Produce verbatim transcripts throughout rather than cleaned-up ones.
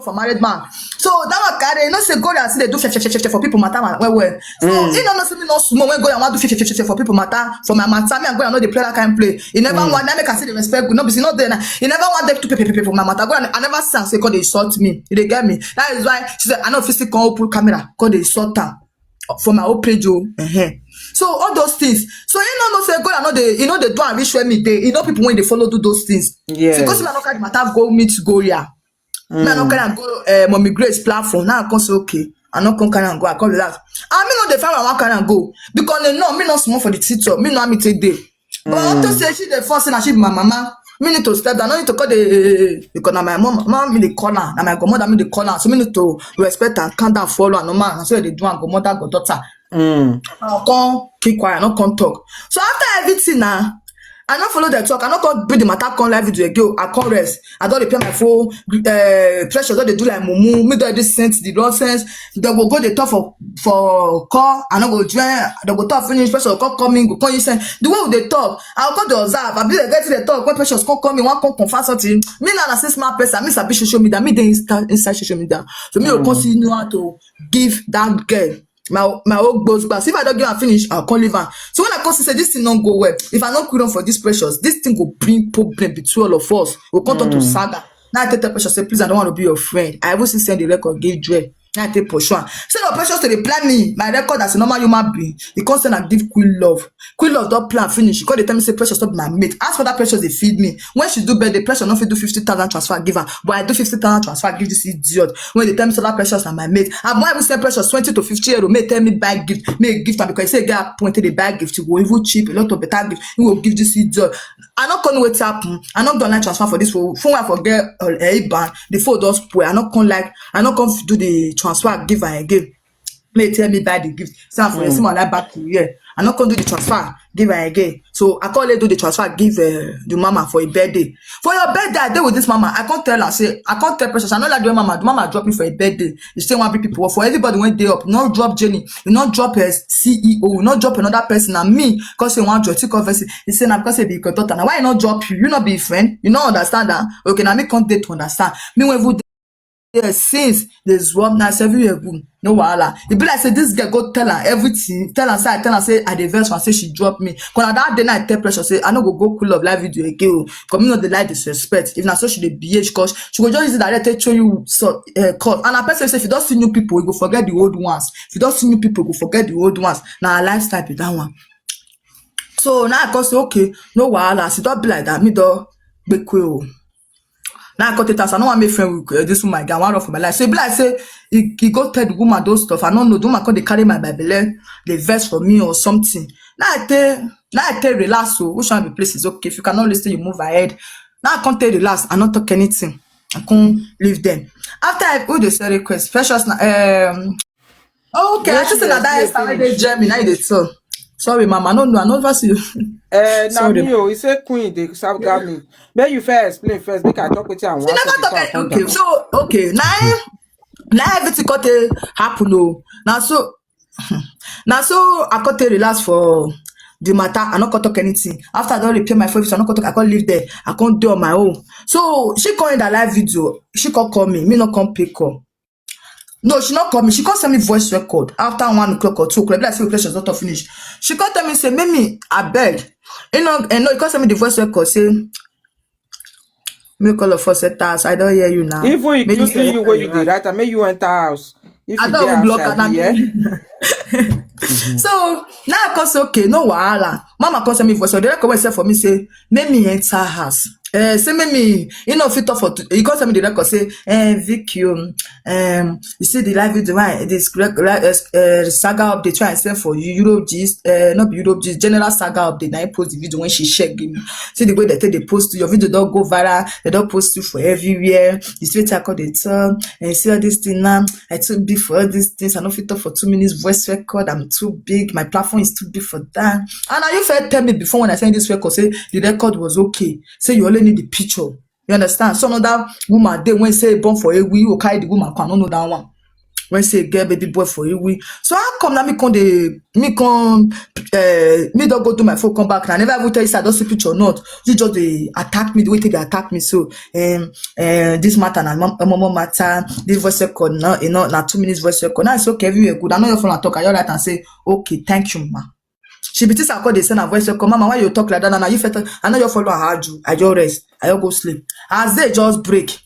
for married man. So that one carry, you know, say go there and see they do fe- fe- fe- fe- fe- for people matter, man, well, well. So you know, no see me no small when go and want do fe- fe- fe- fe- fe- for people matter, for my matter. Me and go and know they play that kind of play. You never want that make I see the respect. No, be see not there. You never want them to pay, pay, pay, pay for my matter. Go and I never say, say, God, they insult me. You dey get me? That is why she said, I know if you see come open camera, God, they insult her for my own page. Oh, uh-huh. So all those things. So you know, no say God, I know they, you know, they do and reach where me they, you know, people when they follow do those things. Yeah. Because I no carry matter go meet go here. Me I no carry and go uh, Mommy Grace platform. Now I come say okay. I no come carry and go. I come relax. I me no dey find I wan carry and go because they know me no small for the TikTok. Me no me take day. But I to say she the first thing and she be my mama. Me need to step down. No need to call the because na my mom, mom me dey call her. Na my godmother me dey call her. So me need to respect and calm down, follow her. No man, so they do and godmother, goddaughter. Mm. I come keep quiet, I no come talk. So after everything now, I no follow the talk. I no come bring the matter come live video again. I come rest. I don't repair my phone. Uh, pressure don't they do like mumu. Me do this sense, the nonsense. They go go the talk for for call. I no go join. They go talk finish. Pressure call coming. Go call you send. The way they talk, I go dey observe. I be like get the talk when pressures come coming. One come confirm something. Me na na six smart person. Me sabi social media. Me dey insta inside social media. So me go come see know how to give that girl my my own gbos gbas. If I don't give am finish, I come leave am. So when I come see say this thing don't go well, if I don't quit on for this pressures, this thing go bring problem between all of us. We come turn to saga. Now I tell the pressure say, please, I don't want to be your friend. I even still send the record, give Joy. Now I take pursue am. Say the pressures to reply me, my record as a normal human being. He come send and give Queen Love. Queen Love don't plan finish. He come dey tell me say pressure stop my mate. As for that pressure they feed me. When she do birthday, pressure not fit do fifty thousand transfer give her. But I do fifty thousand transfer give this idiot. When they tell me so that pressures na my mate. I might even send pressures twenty to fifty euro. May tell me buy gift. May gift am because he say get appointed they buy gift. He go even cheap a lot of better gift. He will give this idiot. I not gonna wait happen. I not gonna transfer for this phone. Phone I forget uh, a ban. The phone does spoil. I not come like I not come do the transfer give her again. May tell me buy the gift. So for mm. Someone like back to here. I not come do the transfer give her again. So I call her do the transfer give uh, the mama for a birthday. For your birthday, I dey with this mama. I can't tell her say I can't tell precious. I know like the mama. The mama drop me for a birthday. You still want people for everybody when they up. No drop Jenny. You not drop a C E O. You not drop another person. And me, cause you want your take off. He say na because he be your daughter. Now why you not drop you? You not be friend. You not understand that. Okay, now me can't date to understand. Me when we there since they swap now seven year boom. No wahala. It be like say this girl go tell her everything. Tell her say I tell her say I dey vex for say she drop me. Cause na that day night tell pressure say I no go go cool up live video again. Cause me no dey like disrespect. If na so she dey behave, cause she go just use it direct take show you so uh, cause. And a person say if you don't see new people, you go forget the old ones. If you don't see new people, you go forget the old ones. Now her lifestyle be that one. So now I go say okay, no wahala. As it don't be like that, me do be cool. Now I cut it as I know I make friend with uh, this woman guy one run for my life. So it be like say he, he go tell the woman those stuff. I don't know. The woman come they carry my Bible, they verse for me or something. Now I tell now I tell relax. So which one be place is okay. If you cannot listen, you move ahead. Now I can't tell relax. I not talk anything. I can't leave them. After I put the sorry request, precious na um Okay, I just said that that is how they German. I did so. Sorry, mama. No, no, I never see you. Uh, now me, oh, he said queen, they saga me. May you first explain first. Make I talk with you and never talk. Okay, so okay now, now everything got to happen. Oh, now so now so I got to relax for the matter. I not got talk anything. After I don't repair my phone, I not got talk. I can't live there. I can't do on my own. So she call in that live video. She can't call me. Me not come pick up. No, she not call me. She can't send me voice record after one o'clock or two o'clock. Like say questions not finish. She can't tell me say, Mimi, I beg. You know, and no, you can't send me the voice record. Say, me call her for set house. I don't hear you now. Even including you where you did right, I make you enter house. If I don't block her. Yeah. So now I can say okay, no wahala. Mama can send me voice. So the record was said for me say, make me enter house. Uh, say make me, you know, fit up for. You can send me the record. Say, eh, Vicky, um, um, you see the live video, right? This uh, uh, saga update I sent for you, Europe gist, uh, not Europe gist, general saga update. Now I post the video when she shared give me. See the way they take they post your video don't go viral. They don't post it for everywhere. You see what I call it? Um, and you see all this thing now. I too big for all these things. I don't fit up for two minutes voice record. I'm too big. My platform is too big for that. And now you first tell me before when I send this record, say the record was okay. Say you only need the picture. You understand? Some other woman they when say born for a we will carry the woman. I don't know that one. When say girl baby boy for you, we. So how come now me come dey, me come, uh, me don't go do my phone come back. And I never even tell you say I don't see picture or not. You just dey attack me the way they attack me. So um, uh, this matter na mom, mom matter. This voice record, no, you know, na two minutes voice record. Now it's okay, everywhere good. I know your phone I talk. I just write and say, "Okay, thank you, ma." She be this I call the send her voice record. "Mama, why you talk like that? Now you fit. I know your follow her. I just rest. I just go sleep." As they just break,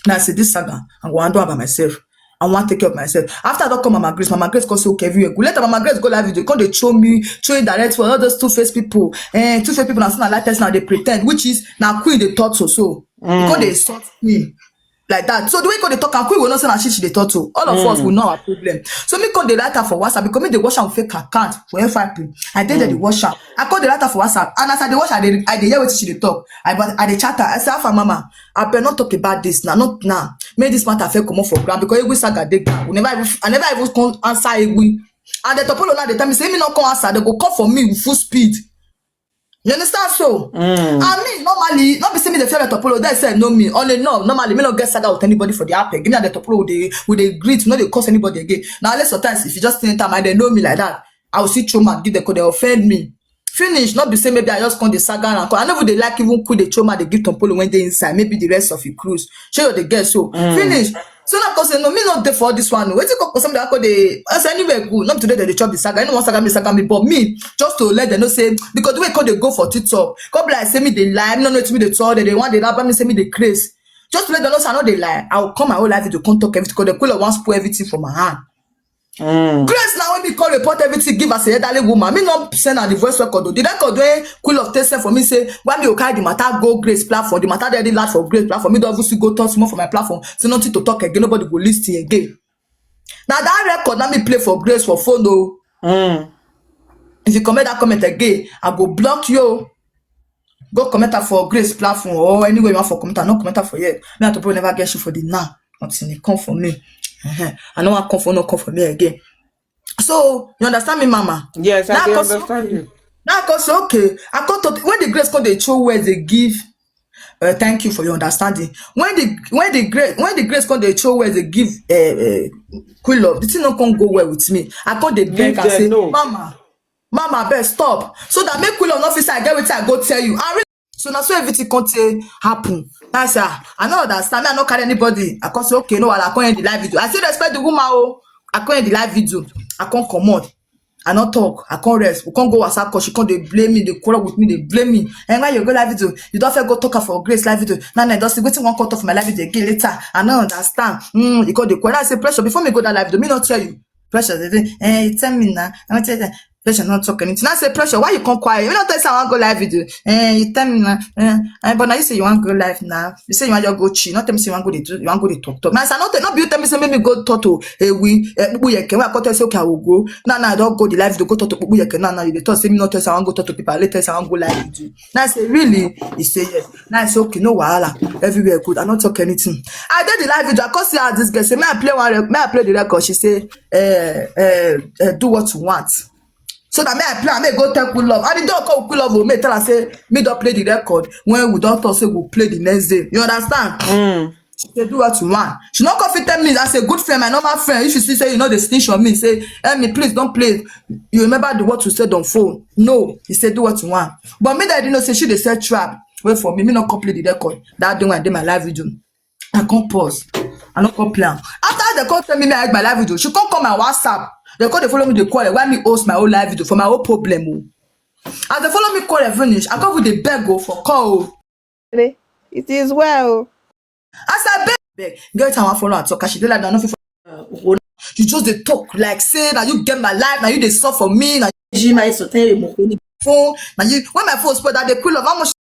now I say, "This saga, I go handle her by myself. I want take care of myself." After I don't call Mama Grace, Mama Grace come say, "Okay, everywhere good." Later, Mama Grace go live video, come dey show me, show you direct for all those two-faced people. Eh, two-faced people, na so na like person, na dey pretend, which is na queen dey talk so, so. Come dey insult me like that. So the way come dey talk, and queen will not say na she, she dey talk to. All of us will know our problem. So me come dey write her for WhatsApp because me dey watch am fake account for F I P. I dey there dey watch am. I come dey write her for WhatsApp, and as I dey watch her, I dey, I dey hear wetin she dey talk. I, but I dey chat her. I say, "Alpha mama, I better not talk about this now, not now. Make this matter fit comot for ground because Egwu saga dey ground." We never even, I never even come answer Egwu. And the Topolo now dey tell me say me not come answer. They go come for me with full speed. You understand? So, I mean, normally, not be say me the fear Topolo. They say know me. Only no, normally me not get saga with anybody for the app. Give me the Topolo with the, with the greet. No, they curse anybody again. Now, unless sometimes if you just think time, they know me like that. I will see throw mouth, give the code, they offend me. Finish, not be say maybe I just come the saga and come. I never they like even quit the trauma they give Topolo when they inside. Maybe the rest of the cruise. Show you the girl so. Finish. So now, cause no, me not there for this one. Wait till cause somebody I call the, I say, "Anywhere good. Not today they chop the saga. Anyone saga me, saga me, but me just to let them know say because the way call they go for TikTok. Come be like say me they lie. Me no know to me they talk. They, they want they rap me say me they craze. Just to let them know say I know they lie. I will come my whole life to come talk everything. Cause the cooler wants spoil everything for my hand." Grace now when me call report everything give us a elderly woman. Me not send her the voice record though. The record wey Queen of Test send for me say why me go carry the matter go Grace platform. The matter dey already land for Grace platform. Me don't even see go talk small for my platform. Say nothing to talk again. Nobody go listen again. Now that record now me play for Grace for phone though. If you comment that comment again, I go block you. Go comment am for Grace platform or anywhere you want for comment am. No comment am for here. Me and Topolo never get shit for the now. Until they come for me. Uh-huh. I no want come for no come for me again. So you understand me, mama? Yes, I Now dey cause understand you. Now cause okay. I come to when the Grace come they show where they give. Uh, thank you for your understanding. When the when the Grace when the Grace come they show where they give uh, uh, Queen Love, the thing not come go well with me. I come they beg Give and them say, no. "Mama, mama, beg stop." So that make Queen Love not feel say I get wetin I go tell you. I really, so na so everything come take happen. That's ah, I no understand. Me, I no carry anybody. I come say, "Okay, no, I come end the live video." I still respect the woman. Oh, I come end the live video. I come comot. I no talk. I come rest. We come go WhatsApp call. She come they blame me. They quarrel with me. They blame me. And when you go live video, you don't feel go talk for Grace live video. Now, now, don't see wetin one cut off my live video again later. I no understand. Mm, you come the quarrel. I say, "Pressure, before me go that live video, me not tell you." Pressure, they say, "Eh, you tell me now." I want tell you. Pressure not talk anything. I say, "Pressure, why you come quiet? You not tell say I want go live video. Eh, you tell me now. Eh, eh, but now you say you want go live now. You say you want to go chill. Not tell me say you want go dey do. You want go dey talk talk." Now I say, "Not tell, not be you tell me say make me go talk to a we. Eh, people you can. I come tell say okay, I will go. Now now I don't go the live video go talk to people you can. Now now you dey talk say me not tell say I want go talk to people. Later say I want go live video." Now I say, "Really?" He say, "Yes." Now I say, "Okay, no wahala. Everywhere good. I not talk anything." I did the live video. I come see how this girl say, "May I play one? Rec- may I play the record?" She say, "Eh, eh, eh, do what you want." So that me I play, I may go tell Queen Love. And the dog call Queen Love, oh, may tell her say me don't play the record. When we don't talk, say we play the next day. You understand? She say, "Do what you want." She not come fit tell me as a good friend, my normal friend. If you see say you know the snitch on me, say, "Hey, me please don't play." You remember the what you said on phone? No, he said, "Do what you want." But me that I didn't know say she dey set trap. Wait for me, me not come play the record. That day when I did my live video, I come pause. I not come play am. After they come tell me me I hide my live video, she come call my WhatsApp. They come they follow me, they call it. Why me host my own live video for my own problem? Oh. As they follow me, call it finish. I come with the beg go for call. Oh. It is well. As I beg, beg, get her one follow and talk. As she dey like that, no fit follow. You just dey talk like say now you get my life, now you dey suffer for me, now you my so tell you phone. Now you when my phone spoil that day, Queen Love, how much